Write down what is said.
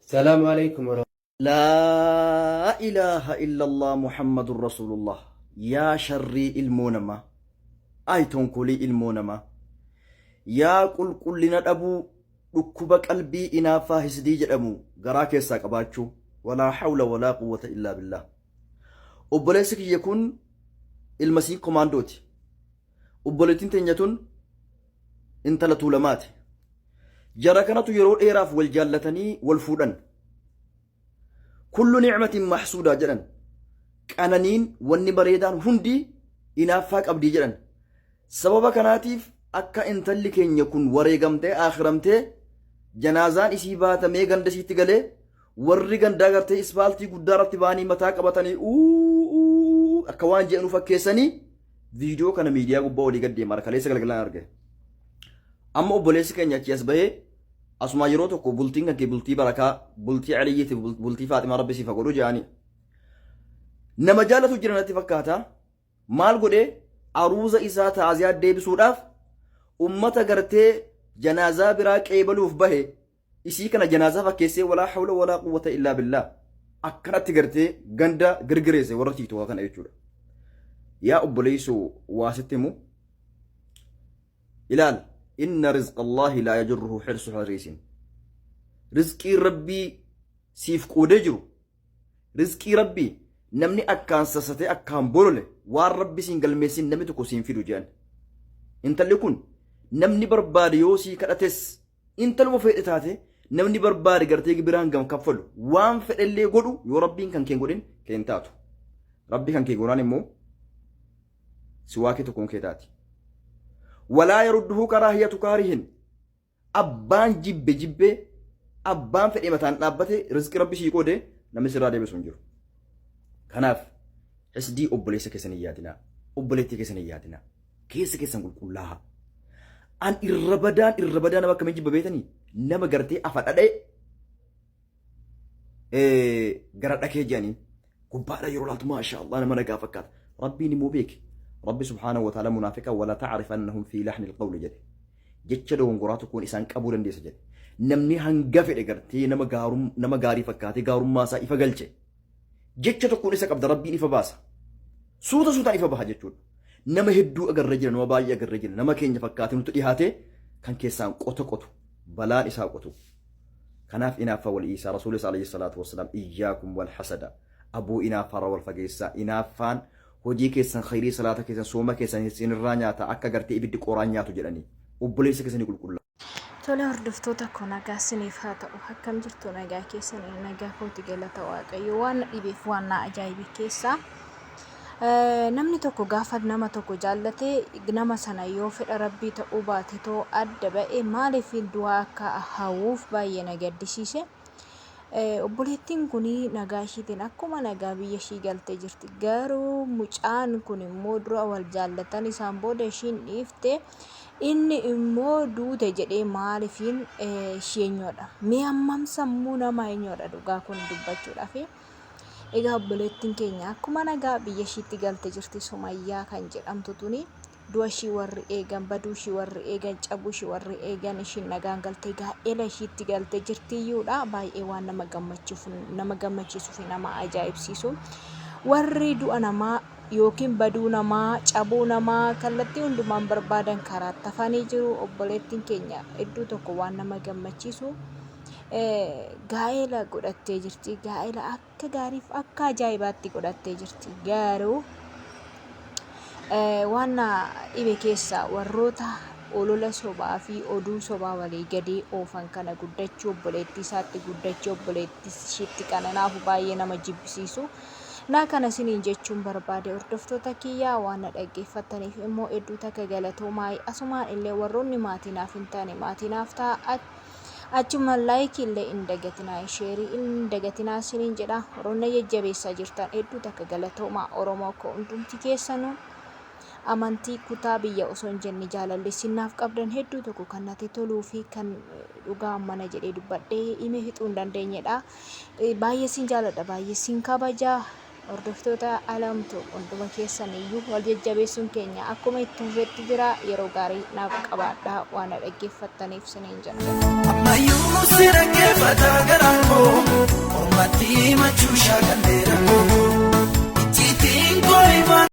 Salaamu alaikum warahmatullahi. Laa ilaaha illallah Muhammadun Rasuulullah. Yaa sharrii ilmoo namaa. Ay tonkolii ilmoo namaa. Yaa qulqullina dhabuu dhukkuba qalbii inaaffaa hisdii jedhamu garaa keessaa qabaachuu. Walaa hawla walaa quwwata illaa billah. Obboleessi kiyya kun ilma sii komaandooti. Obboleettiin teenya tun intala Tuulamaati. Jara kanatu yeroo dheeraaf wal jaallatanii wal fuudhan. Kullu ni'matin mahsuudaa jedhan. Qananiin wanni bareedaan hundi inaaffaa qabdii jedhan. Sababa kanaatiif akka intalli keenya kun wareegamtee akhiramtee janaazaan isii baatamee ganda isiitti galee warri gandaa gartee ispaaltii guddaa irratti ba'anii mataa qabatanii uuu akka waan jedhanu fakkeessanii viidiyoo kana miidiyaa gubbaa olii gad deema kaleessa galgalaan arge. Amma obboleessi keenya achii as bahee asumaa yeroo tokko bultiin kan kee bultii barakaa bultii Aliyyiitiif bultii Faaximaa rabbi siif haa godhu jedhanii. Nama jaalatu jira natti fakkaata. Maal godhee aruuza isaa taaziyaa deebisuudhaaf ummata gartee janaazaa biraa qeebaluuf bahe isii kana janaazaa fakkeessee walaa hawla walaa quwwata illaa billaah akkanatti gartee ganda girgireesse warra tiitookaa kana jechuudha. Yaa obboleessoo waa sitti himu ilaal inna rizqa Allaahi laa yajurruhu hirsu hariisin. Rizqiin rabbii siif qoodee jiru rizqii rabbii namni akkaan sassatee akkaan bolole waan rabbi siin galmeessin namni tokko siin fidu jedhan. Intalli kun namni barbaade yoo sii kadhates Intaluma fedhe taate namni barbaade gartee gibiraan gam kaffalu waan fedhellee godhu yoo rabbiin kan keen godhin keen taatu. Rabbi kan kee goonaan immoo siwaakii tokkoon kee taati. Walaa yarudduhu karaahiyatu kaarihin abbaan jibbe jibbee abbaan fedhe mataan dhaabbate rizqii rabbi sii qoode namni sirraa deebisu hin jiru. Kanaaf hisdii obboleessa keessan hin yaadinaa. Obboleettii keessan hin yaadinaa. Keessa keessan qulqullaaha. An irra badaan irra badaa nama akkamiin jibba beetanii? Nama gartee afa dhadhee gara dhakee jedhanii gubbaadha yeroo laaltu maashaa Allah nama nagaa fakkaata. Rabbiin immoo beeke. Rabbi subhaanahu wa ta'ala munaafiqa wala ta'rifannahum fi lahnil qawli jedhe. Jecha dogongoraa tokkoon isaan qabuu dandeessa jedhe. Namni hanga fedhe gartee nama gaarum nama gaarii fakkaatee gaarummaa isaa ifa galche. Jecha tokkoon isa qabda Rabbiin ifa baasa. Suuta suutaan ifa baha jechuudha. Nama hedduu agarree jira, nama baay'ee agarree jira. Nama keenya fakkaatee nutti dhihaatee kan keessaan qota qotu, balaan isaa qotu. Kanaaf inaaffaa wal dhiisaa. Rasuulis alayhi salaatu wassalaam iyyaakum wal hasada. Aboo inaaffaarra wal fageessaa. Inaaffaan hojii keessan khayrii salaata keessan sooma keessan isinirraa nyaata akka gartee ibiddi qoraan nyaatu jedhanii. Obboleessa keessanii qulqullaa. Tole hordoftoota koo nagaa siniif haa ta'u akkam jirtu nagaa keessanii nagaa kooti galata waaqayyo waan na dhibeef waan na ajaa'ibe keessaa namni tokko gaafa nama tokko jaallate nama sana yoo fedha rabbii ta'uu baate too adda ba'e maaliif du'aa akka hawwuuf baay'ee na gaddisiise. Obboleettiin kun nagaa ishiitiin akkuma nagaa biyya ishii galtee jirti. Garuu mucaan kun immoo dura wal jaallatan isaan booda ishiin dhiifte inni immoo duute jedhee maalifiin ishii eenyuudha. Mee hammam sammuu namaa eenyuudha dhugaa kun dubbachuudhaaf. Egaa obboleettiin keenya akkuma nagaa biyya ishiitti galte jirti Sumayyaa kan jedhamtu tuni. Du'a ishii warri eegan, baduu ishii warri eegan, cabuu ishii warri eegan, ishiin nagaan galtee gaa'ela ishiitti galtee jirtiyyuudha. Baay'ee waan nama gammachiisu, nama gammachiisuu fi nama ajaa'ibsiisu. Warri du'a namaa yookiin baduu namaa, cabuu namaa kallattii hundumaan barbaadan karaatti hafanii jiru. Obboleettiin keenya iddoo tokko waan nama gammachiisu gaa'ela godhattee jirti. Gaa'ela akka gaariif akka ajaa'ibaatti godhattee jirti. Garuu waan na dhibe keessaa warroota olola sobaa fi oduu sobaa walii gadii oofan kana guddachuu obboleettii isaatti guddachuu obboleettii ishiitti qananaafu baay'ee nama jibbisiisu. Naa kana isiniin jechuun barbaade hordoftoota kiyyaa waan na dhaggeeffattaniif immoo hedduu takka galatoomaa asumaan illee warroonni maatii naaf hin taane maatii naaf ta'a. Achuma like illee hin dagatinaa sheerii hin dagatinaa isiniin jedha warroonni na jajjabeessaa jirtan hedduu takka galatoomaa Oromoo koo hundumti keessanuu amantii kutaa biyya osoo hin jenne jaalalli isin naaf qabdan hedduu tokko kan natti toluu fi kan dhugaa mana jedhee dubbadhee himee fixuu hin dandeenyedha. Baay'ee sin jaaladha baay'ee sin kabaja. Hordoftoota Alamtu hunduma keessan iyyuu wal jajjabeessuun keenya akkuma itti fufetti jira yeroo gaarii naaf qabaadhaa waan na dhaggeeffattaniif siniin jedha. Ammayyuu si dhaggeeffata garaan koo. koo ormatti machuu shaakalle.